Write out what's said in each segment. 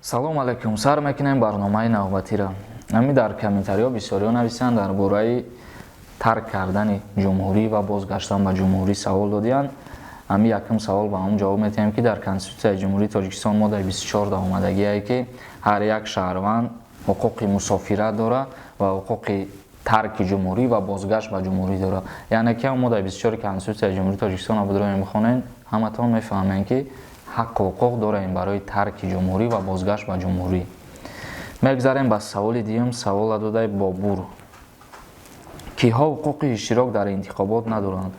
Салом алайкум. Сар мекунем барномаи навбатиро. Ҳамин дар комментариҳо бисёриҳо нависанд, дар бораи тарк кардани ҷумҳурӣ ва бозгаштан ба ҷумҳурӣ савол додиянд. Ҳамин якум савол ба ҳам ҷавоб метиҳем, ки дар Конститутсияи Ҷумҳурии Тоҷикистон моддаи 24 омадагие, ки ҳар як шаҳрванд ҳуқуқи мусофират дорад ва ҳуқуқи тарки ҷумҳурӣ ва бозгашт ба ҷумҳурӣ дорад. Яъне ки моддаи 24 Конститутсияи Ҷумҳурии Тоҷикистонро будроем, бихонем, ҳаматон мефаҳмем, ки ҳаққу ҳуқуқ дорем барои тарки ҷумҳурӣ ва бозгашт ба ҷумҳурӣ. Мегзарем ба саволи дуюм. Савола додаи Бобур: киҳо ҳуқуқи иштирок дар интихобот надоранд?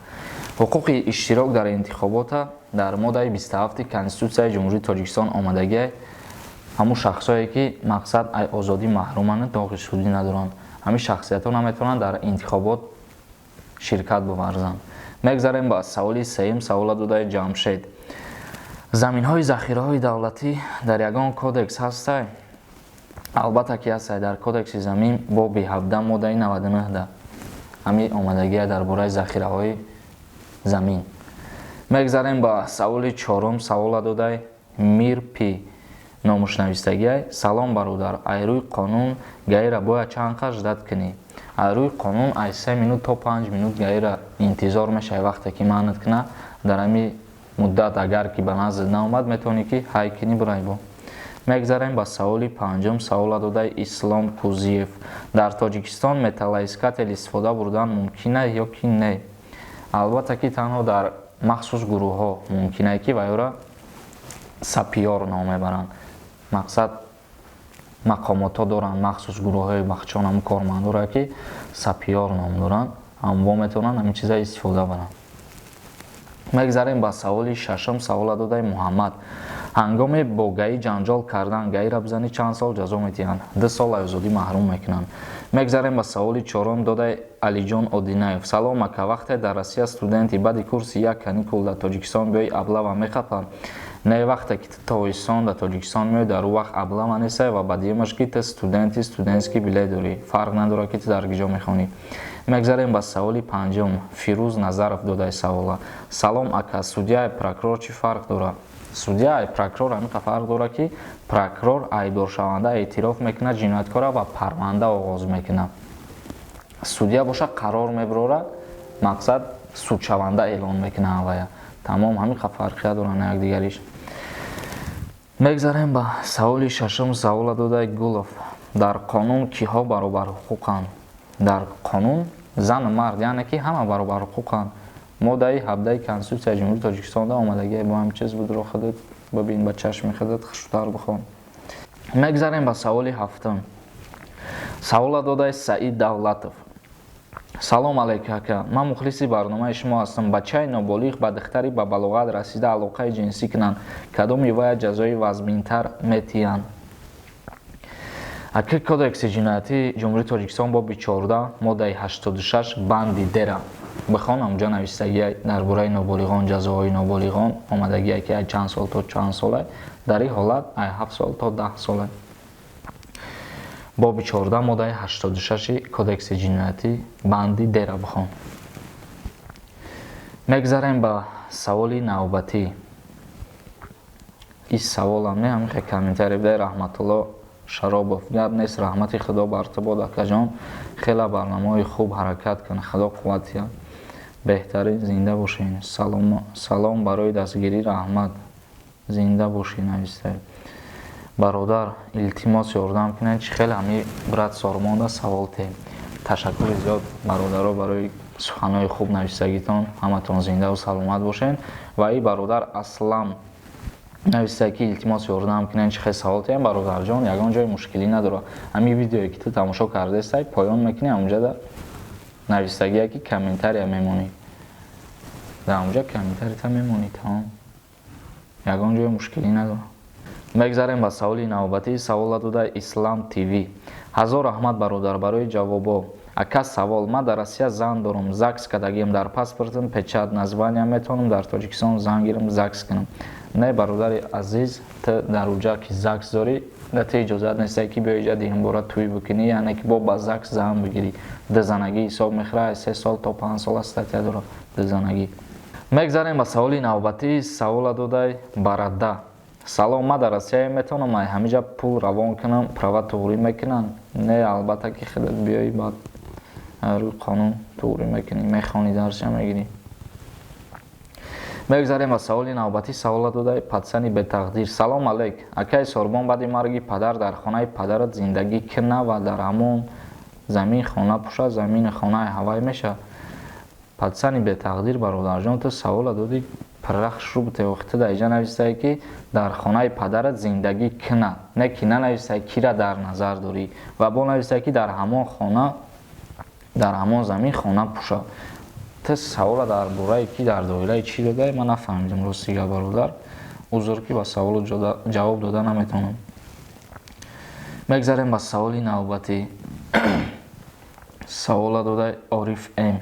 Ҳуқуқи иштирок дар интихобота дар моддаи 27 Конститутсияи Ҷумҳурии Тоҷикистон омадагиай. Ҳамун шахсое, ки мақсад ай озодӣ маҳруманд, доғи судӣ надоранд, ҳамин шахсиятҳо наметавонанд дар интихобот ширкат биварзанд. Мегзарем ба саволи сеюм. Савола додаи Ҷамшед: заминҳои захираҳои давлатӣ дар ягон кодекс ҳастай? Албатта ки ҳастай. Дар Кодекси замин, боби 17, моддаи 99 ҳамин омадагия дар бораи захираҳои замин. Мегзарем ба саволи чорум. Савола додай Мир Пи номушнавистагиай: салом, бародар, ай рӯи қонун ГАИ-ра бояд чанд қадр ждать кунӣ? Ай рӯи қонун ай 3 минут то 5 минут ГАИ-ра интизор мешавӣ. Вақте ки манъат кунад, дар ҳамин муддат агар ки ба назд наомад, метавонӣ ки ҳай кунӣ, бирай бо. Мегзарем ба саволи панҷум. Савола додаи Ислом Кузиев: дар Тоҷикистон металлоискатель истифода бурдан мумкин ё ки не? Албатта ки танҳо дар махсус гурӯҳҳо мумкин, ки вайёра сапёр ном мебаранд. Мақсад, мақомотҳо доранд махсус гурӯҳҳои бахчон, ҳамн кормандоро, ки сапёр ном доранд, ҳамво метавонанд ҳамин чиза истифода баранд. Мегзарем ба саволи шашум. Савола додаи Муҳаммад: ҳангоме бо ГАИ ҷанҷол кардан, ГАИ-ра бизанӣ, чанд сол ҷазо медиҳанд? 2 сол озодӣ маҳрум мекунанд. Мегзарем ба саволи чорум. Додаи Алиҷон Одинаев: салом, ака, вақте дар Россия студенти, баъди курси як каникул дар Тоҷикистон биёи, облава мехапанд? Не, вақте ки ту тобистон дар Тоҷикистон меои, дар он вақт облава нестай ва баъдиимаш ки ту студенти, студентский билет дорӣ, фарқ надорад, ки ту дар киҷо мехонӣ. Мегзарем ба саволи панҷум. Фирӯз Назаров додаи савола: салом, ака, судья прокурор чӣ фарқ дорад? Судья прокурор ҳамин фарқ дорад, ки прокурор айбдоршаванда эътироф мекунад ҷинояткора ва парванда оғоз мекунад. Судья боша, қарор мебарорад, мақсад, судшаванда эълон мекунад авая, тамом. Ҳамин фарқия доранд якдигариш. Мегзарем ба саволи шашум. Савола додаи Гулов: дар қонун киҳо баробарҳуқуқанд? Дар қонун зану мард, яъне ки ҳама баробарҳуқуқанд. Моддаи 17 Конститутсияи Ҷумҳурии Тоҷикистонда омадагия бо ҳам чиз будро худат бибин, ба чашми худат хуштар бихон. Мегзарем ба саволи ҳафтум. Савола додаи Саид Давлатов: салом алейка, ака, ман мухлиси барномаи шумо ҳастам. Бачаи ноболиғ ба духтари ба балоғат расида алоқаи ҷинсӣ кунанд, кадоми вая ҷазои вазминтар метиҳанд? Аки, Кодекси ҷиноятии Ҷумҳурии Тоҷикистон, боби 14, моддаи 86, банди дера бихон. Онҷо навиштагия дар бораи ноболиғон, ҷазоҳои ноболиғон омадагия, ки ай чанд сол то чанд сола. Дар ин ҳолат ай 7 сол то 10 сола. Боби 14, моддаи 86 Кодекси ҷиноятӣ, банди дера бихон. Мегзарем ба саволи навбатӣ. Ин саволам не, ҳамин комментарий бидай. Раҳматулло Шаробов: гап нест, раҳмати Худо бар ту бод, акаҷон, хеле барномаҳои хуб, ҳаракат кун, Худо қувват диҳад, беҳтарин, зинда бошед. Салом, барои дастгирӣ раҳмат, зинда бошед, навистед. Бародар, илтимос, ёрдам кунед, чӣ хеле ҳами брат Сормонда савол теҳем. Ташаккури зиёд, бародаро, барои суханҳои хуб навистагитон. Ҳаматон зиндаву саломат бошед. Ва и бародар Аслам нависта, ки илтимос, ёрдам кунед, чӣ хел савол теҳем. Бародарҷон, ягон ҷои мушкилӣ надорад. Ҳамин видеое ки ту тамошо кардаестай, поён мекунӣ, ҳамунҷода навистагие, ки комментария мемонӣ, дар ҳамунҷа комментарита мемонӣ, тамом, ягон ҷои мушкилӣ надорад. Мегзарем ба саволи навбатӣ. Савола дода Ислам ТВ: ҳазор раҳмат, бародар, барои ҷавобо. Ака, савол: ман дар Россия зан дорум, ЗАГС кардагиам, дар паспортам печать, названия, метавонам дар Тоҷикистон зан гирам, ЗАГС кунам? Не, бародари азиз, ту дар уҷа ки ЗАГС дорӣ, да ту иҷозат нестай, ки биёи иҷа диҳимбора тӯй бикунӣ, яъне ки бо ба ЗАГС зан бигирӣ. Дузанагӣ ҳисоб мехӯрад, 3 сол то 5 сола статья дорад дузанагӣ. Мегзарем ба саволи навбатӣ. Савола додай Барада. Салом, ма дар Россия метавонам ай ҳамиҷа пул равон кунам, права туғрӣ мекунанд? Не, албатта, ки худат биёӣ, баъд рӯи қонун туғрӣ мекунӣ, мехонӣ, дарсия мегирӣ. Мегзарем ба саволи навбатӣ. Савола додаи Патсани Бетақдир. Салом алейк, акаи Сорбон. Баъди марги падар дар хонаи падарат зиндагӣ кина ва дар ҳамон замин хона пӯша, замини хонаи ҳавай меша? Патсани Бетақдир, бародарҷон, ту савола додӣ, пиррах шурӯъ бутӣ. Охи, ту дар иҷа нависае, ки дар хонаи падарат зиндагӣ кина, не ки нанависае, кира дар назар дорӣ, ва бо нависае, ки дар ҳамон хона, дар ҳамон замин хона пӯша. Ту савола дар бораи ки, дар доираи чӣ додае, ман нафаҳмидам, рости гап, бародар. Узр, ки ба саволу ҷавоб дода наметавонам. Мегзарем ба саволи навбатӣ. Савола додаи Ориф М.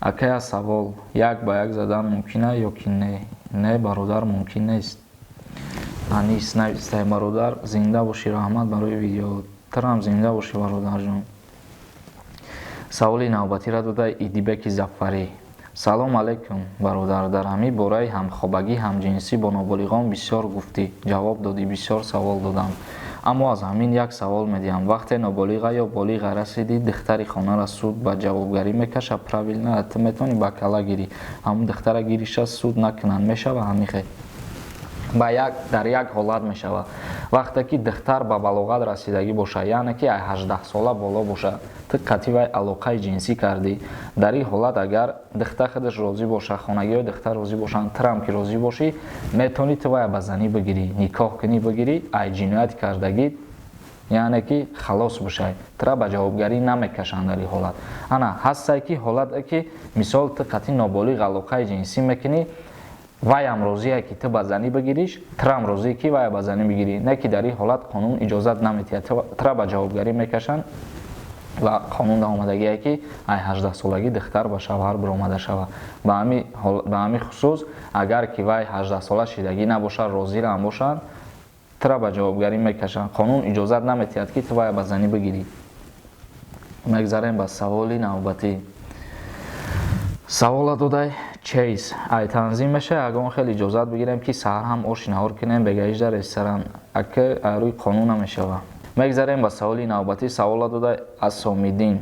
Акая, савол: як ба як задан мумкин ё ки не? Не, бародар, мумкин нест. Анис навистаи, бародар. Зинда бошӣ, раҳмат барои видео. Турам зинда бошӣ, бародарҷон. Саволи навбатиро додаи Идибеки Зафарӣ. Салом алейкум, бародар. Дар ҳамин бораи ҳамхобагӣ, ҳамҷинсӣ бо ноболиғон бисёр гуфтӣ, ҷавоб додӣ, бисёр савол додам, аммо аз ҳамин як савол медиҳам: вақте ноболиға ё болиға расидӣ, духтари хонаро суд ба ҷавобгарӣ мекаша, правильно? Ту метавонӣ ба кала гирӣ, ҳамун духтара гириша, суд накунанд, мешава ҳамихе? Ба як дар як ҳолат мешавад: вақте ки духтар ба балоғат расидагӣ бошад, яъне ки ай 18-сола боло бошад, ту қатъи вай алоқаи ҷинсӣ кардӣ. Дар ин ҳолат, агар духтар худаш розӣ бошад, хонагиҳои духтар розӣ бошанд, турам ки розӣ бошӣ, метавонӣ ту вая ба занӣ бигирӣ, никоҳ кунӣ, бигирӣ, ай ҷинояти кардагӣ, яъне ки халос бошай, тура ба ҷавобгарӣ намекашанд дар ин ҳолат. Ана ҳастае ки ҳолате ки, мисол, ту қатъи ноболиғ алоқаи ҷинсӣ мекунӣ, ваям розие, ки ту ба занӣ бигириш, турам розие, ки вая ба занӣ бигирӣ, не ки дар ин ҳолат қонун иҷозат наметиҳад, тура ба ҷавобгарӣ мекашанд. Ва қонун омадагие, ки ай 18-солагӣ духтар ба шавҳар биромада шавад. Ба ҳамин хусус, агар ки вай 18-сола шидагӣ набошад, розирам бошанд, тура ба ҷавобгарӣ мекашанд. Қонун иҷозат наметиҳад, ки ту вая ба занӣ бигирӣ. Мегзарем ба саволи навбатӣ. Савола додай Чейз. Ай танзим меша, ягон хел иҷозат бигирем, ки саҳар ҳам оши наҳор кунем, бегаижда ресторан? Ака, рӯи қонун намешава. Мегзарем ба саволи навбатӣ. Савола додай Асомиддин.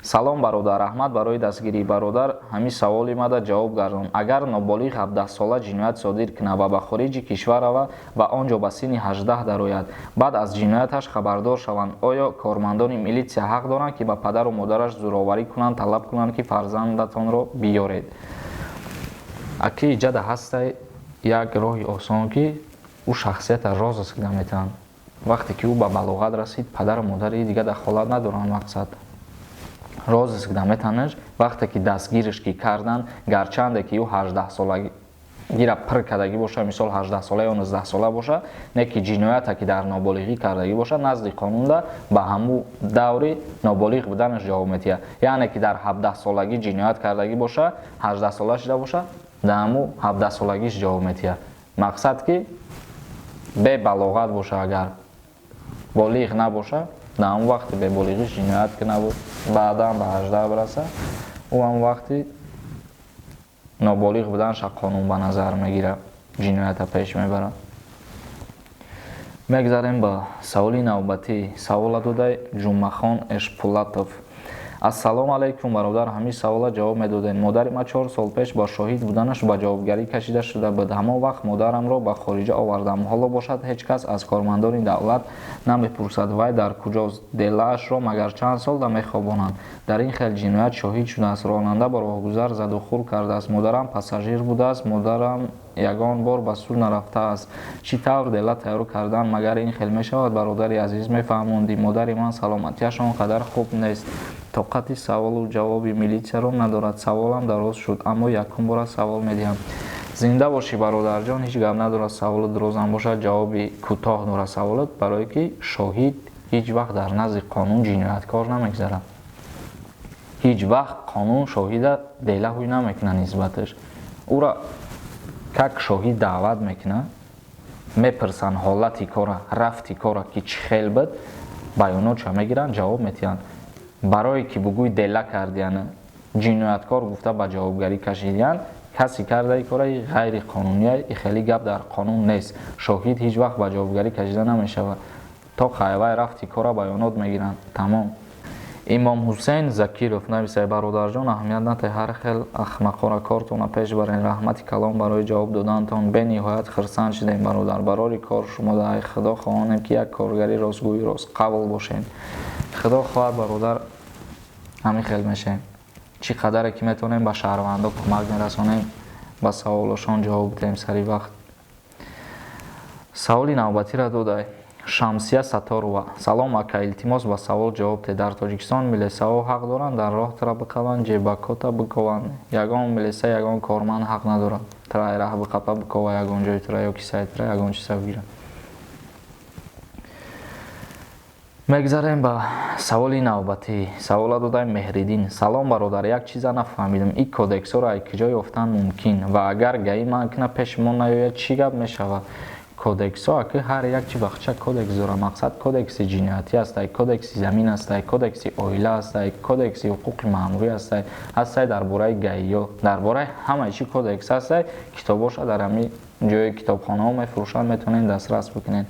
Салом, бародар, раҳмат барои дастгирӣ. Бародар, ҳамин саволи мада ҷавоб гардон: агар ноболиғ 17-сола ҷиноят содир кунад ва ба хориҷи кишвар рава ва он ҷо ба синни 18 дарояд, баъд аз ҷинояташ хабардор шаванд, оё кормандони милитсия ҳақ доранд, ки ба падару модараш зӯроварӣ кунанд, талаб кунанд, ки фарзандатонро биёред? Аки, иҷада ҳастай як роҳи осон, ки ӯ шахсията розыск наметаванд. Вақте ки ӯ ба балоғат расид, падару модари дига дахолат надоранд. Мақсад, розыск наметанаш. Вақте ки дастгириш ки кардан, гарчанде ки ӯ 18-солагира пир кардагӣ боша, мисол, 18-сола ё 19-сола боша, не ки ҷиноята ки дар ноболиғӣ кардагӣ боша, назди қонунда ба ҳамун даври ноболиғ буданаш ҷавоб метиҳад. Яъне ки дар 17-солагӣ ҷиноят кардагӣ боша, 18-сола шуда боша, дар ҳамун 17-солагиш ҷавоб метиҳад. Мақсад, ки бебалоғат боша, агар болиғ набоша, дар ҳамун вақти беболиғиш ҷиноят кунаву баъдан ба 18 бираса, ӯ ҳамун вақти ноболиғ буданаша қонун ба назар мегирад, ҷиноята пеш мебарад. Мегзарем ба саволи навбатӣ. Савола додай Ҷумъахон Эшпулатов. Ассалому алайкум, бародар, ҳамин савола ҷавоб медодем. Модари ман 4 сол пеш бо шоҳид буданаш ба ҷавобгарӣ кашида шуда буд. Ҳамон вақт модарамро ба хориҷа овардам. Ҳоло бошад, ҳеҷ кас аз кормандони давлат намепурсад, вай дар куҷост. Делаашро магар чанд сол да мехобонанд? Дар ин хел ҷиноят шоҳид шудааст. Ронанда ба роҳгузар задухӯр кардааст, модарам пассажир будааст. Модарам ягон бор ба суд нарафтааст. Чӣ тавр дела тайёр кардан? Магар ин хел мешавад? Бародари азиз, мефаҳмондӣ. Модари ман саломатиаш он қадар хуб нест, тоқати саволу ҷавоби милитсияро надорад. Саволам дароз шуд, аммо якум бора савол медиҳам. Зинда бошӣ, бародарҷон, ҳеҷ гап надорад. Саволу дурозам бошад, ҷавоби кӯтоҳ дорад саволот, барое ки шоҳид ҳеҷ вақт дар назди қонун ҷинояткор намегзарад. Ҳеҷ вақт қонун шоҳида дела ҳуй намекунад нисбаташ. Ӯра как шоҳид даъват мекунад, мепурсанд ҳолати кора, рафти кора ки чӣ хел буд, баёнотша мегиранд, ҷавоб метиҳанд. Барое ки бугӯй дела кардиян, ҷинояткор гуфта ба ҷавобгарӣ кашидиян, Касе кардаи кораи ғайриқонуния, и хеле гап дар қонун нест. Шоҳид ҳеҷ вақт ба ҷавобгарӣ кашида намешавад. То хайвай рафти кора баёнот мегиранд. Тамом. Имом Ҳусейн Закиров нависай: бародарҷон, аҳамият натай, ҳар хел ахмақора, кортона пеш барен. Раҳмати калон барои ҷавоб додаантон, бениҳоят хурсанд шудем, бародар. Барори кор шумо даҳай, Худо хоҳонем, ки як коргари ростгӯи ростқавл бошем. Худо хоҳад, бародар, ҳамин хел мешавем. Чӣ қадаре ки метавонем, ба шаҳрвандо кӯмак мерасонем, ба саволошон ҷавоб диҳем сари вақт. Саволи навбатиро додай Шамсия Саторова: салом, ака, илтимос, ба савол ҷавоб де. Дар Тоҷикистон милисаҳо ҳақ доранд дар роҳ тра биқаванд, ҷебакота бикованд? Ягон милиса, ягон корманд ҳақ надорад тра раҳ биқапа, бикова, ягон ҷои тра ё кисаи тра ягон чиза бигирад. Мегзарем ба саволи навбатӣ. Савола додаем Меҳриддин: салом, бародар, як чиза нафаҳмидам, ин кодексҳоро аз куҷо ёфтан мумкин ва агар ГАИ манъ кунад, пеши мо наёяд, чӣ гап мешавад? Кодексҳо аки ҳар як чи бахча кодекс дорад. Мақсад, кодекси ҷиноятӣ ҳастай, кодекси замин ҳастай, кодекси оила ҳастай, кодекси ҳуқуқи маъмурӣ ҳастай, ҳастай дар бораи ГАИё, дар бораи ҳамаи чи кодекс ҳастай. Китобоша дар ҳамин ҷои китобхонаҳо мефурӯшанд, метавонед дастрас бикунед.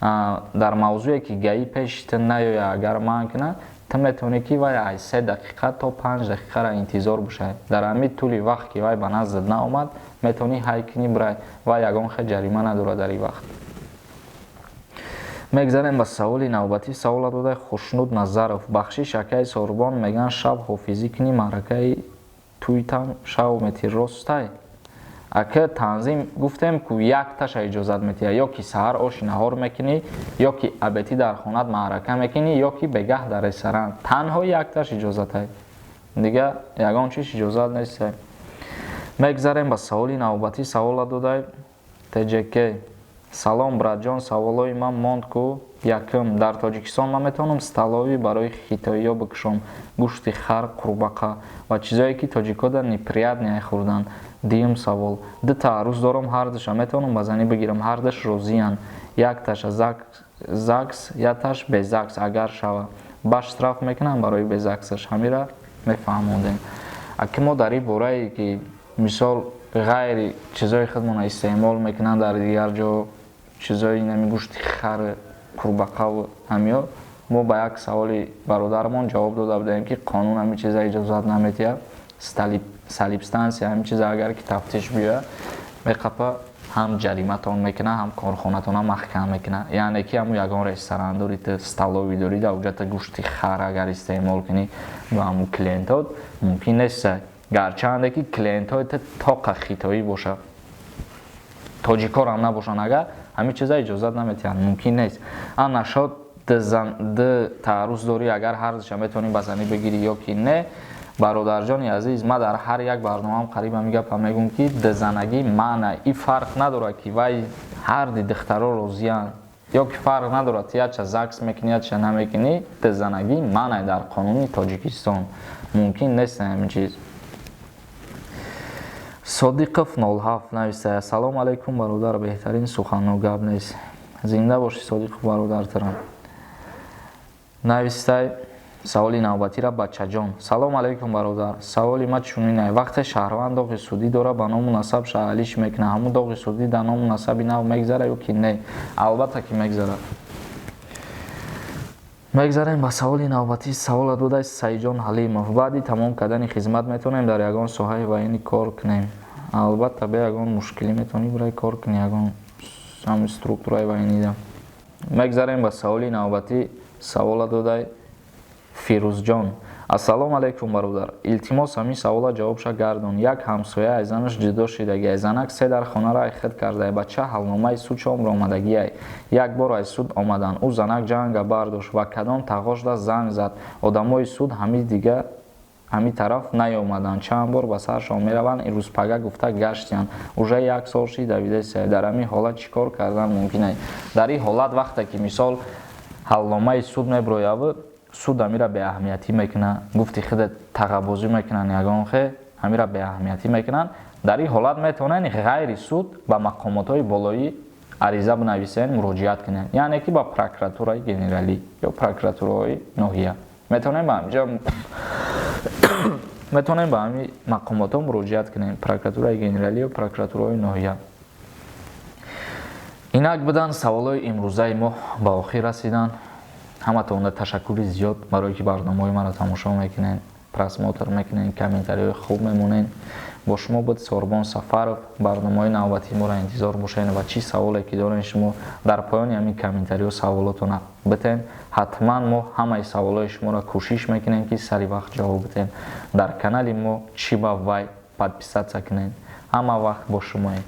Дар мавзӯе ки ГАИ пеши ту наёяд, агар манъ кунад, ту метавонӣ ки вай аз 3 дақиқа то 5 дақиқаро интизор бошай. Дар ҳамин тӯли вақт ки вай ба наздат наомад, метавонӣ ҳай кунӣ, бирай, вай ягон хел ҷарима надорад дар ин вақт. Мегзарем ба саволи навбатӣ. Савола додай Хушнуд Назаров: бахшиш, акаи Сорбон, меган шаб ҳофизӣ кунӣ, маъракаи туйтам шав мети, ростай? Ака, танзим гуфтем ку, якташа иҷозат метиҳад: ё ки саҳар оши наҳор мекунӣ, ё ки абетӣ дар хонат маърака мекунӣ, ё ки бегаҳ дар ресторан. Танҳо якташ иҷозатай, дига ягон чиз иҷозат нестай. Мегзарем ба саволи навбатӣ. Савола додай ТЖК: салом, братҷон, саволои ман монд ку. Якум: дар Тоҷикистон ман метавонам столовый барои хитоиё бикушом, гӯшти хар, қурбақа ва чизое ки тоҷикода неприятный хӯрдан? Дуюм савол: дута арӯз дорам, ҳардуша метавонам ба занӣ бигирам, ҳардуш розиянд, якташа ЗАГС, якташ бе ЗАГС. Агар шава, ба штраф мекунам барои бе ЗАГСаш? Ҳамира мефаҳмондем. Аки мо дар ин борае ки мисол ғайри чизои худмона истеъмол мекунанд дар дигар ҷо, чизои нами гӯшти хар, қурбақаву ҳамиё, мо ба як саволи бародарамон ҷавоб дода будем, ки қонун ҳамин чиза иҷозат наметиҳад. Санэпидстансия ҳамин чиза агар ки тафтиш биёяд, меқапа, ҳам ҷариматон мекунад, ҳам корхонатона маҳкам мекунад. Яъне ки ҳамун ягон ресторан дорӣ, ту столовый дорӣ, дар уҷата гӯшти хар агар истеъмол кунӣ ба ҳамун клиентот, мумкин нест, гарчанде ки клиентҳои ту тоқа хитоӣ бошад, тоҷикорам набошанд, агар ҳамин чиза иҷозат наметиҳанд, мумкин нест. А нашод д тааррӯз дорӣ, агар ҳардуша метавонӣ ба занӣ бигирӣ ё ки не? Бародарҷони азиз, ман дар ҳар як барномаам қариб ҳамин гапа мегӯм, ки дузанагӣ маъна и фарқ надорад, ки вай ҳарди духтаро розиянд ё ки фарқ надорад, яча ЗАГС мекунӣ, яча намекунӣ. Дузанагӣ маънай дар қонуни Тоҷикистон мумкин нест ҳамин чиз. Содиқов 07 нависая: салом алайкум, бародар, беҳтарин суханно, гап нест. Зинда бошӣ, Содиқов бародартрам. Навистай саволи навбатира Бачаҷон: салом алайкум, бародар, саволи ма чунинай: вақте шаҳрванд доғи судӣ дора, ба ному насаб шаҳалиш мекунад, ҳамун доғи судӣ дар ному насаби нав мегзара ё ки не? Албатта ки мегзарад. Мегзарем ба саволи навбатӣ. Савола додай Саидҷон Ҳалимов: баъди тамом кардани хизмат метавонем дар ягон соҳаи военный кор кунем? Албатта, бе ягон мушкилӣ метавонӣ бирай кор кунӣ ягон ҳамин структураи военныйда. Мегзарем ба саволи навбатӣ. Савола додай Фирӯзҷон: ассалому алайкум, бародар, илтимос, ҳамин савола ҷавобша гардон. Як ҳамсоя аз занаш ҷудо шидагиай, занак се дар хонаро айхид кардае, бача ҳалномаи суд шомро омадагиай. Як бор аз суд омадан, ӯ занак ҷанга бардошт ва кадом тағошда занг зад, одамои суд ҳами дига ҳамин тараф наёмаданд, чанд бор ба саршон мераванд, ирӯзпага гуфта гаштиянд, уже як сол шид, давидесия. Дар ҳамин ҳолат чӣ кор кардан мумкин ай? Дар ин ҳолат, вақте ки мисол ҳалномаи суд меброяву суд ҳамира беаҳамиятӣ мекунад, гуфти худа тағаббозӣ мекунанд, ягон хе ҳамира беаҳамиятӣ мекунанд, дар ин ҳолат метавонанд ғайри суд ба мақомотҳои болоӣ ариза бинависен, муроҷиат кунанд, яъне ки ба прокуратураи генералӣ ё прокуратураҳои ноҳия метавонем ба ҳаминҷа. Метавонем ба ҳамин мақомотҳо муроҷиат кунем, прокуратураи генералӣ ё прокуратураҳои ноҳия. Инак буданд саволҳои имрӯзаи мо, ба охир расиданд. Ҳаматонда ташаккури зиёд, барое ки барномаҳои маро тамошо мекунед, просмотр мекунед, комментариҳои хуб мемонед. Бо шумо буд Сорбон Сафаров. Барномаҳои навбатии моро интизор бошед ва чӣ саволе ки доред шумо, дар поёни ҳамин комментариҳо саволотона битен. Ҳатман мо ҳамаи саволҳои шуморо кӯшиш мекунем, ки сари вақт ҷавоб битем. Дар канали мо чӣ ба вай подписаться кунед. Ҳама вақт бо шумоем.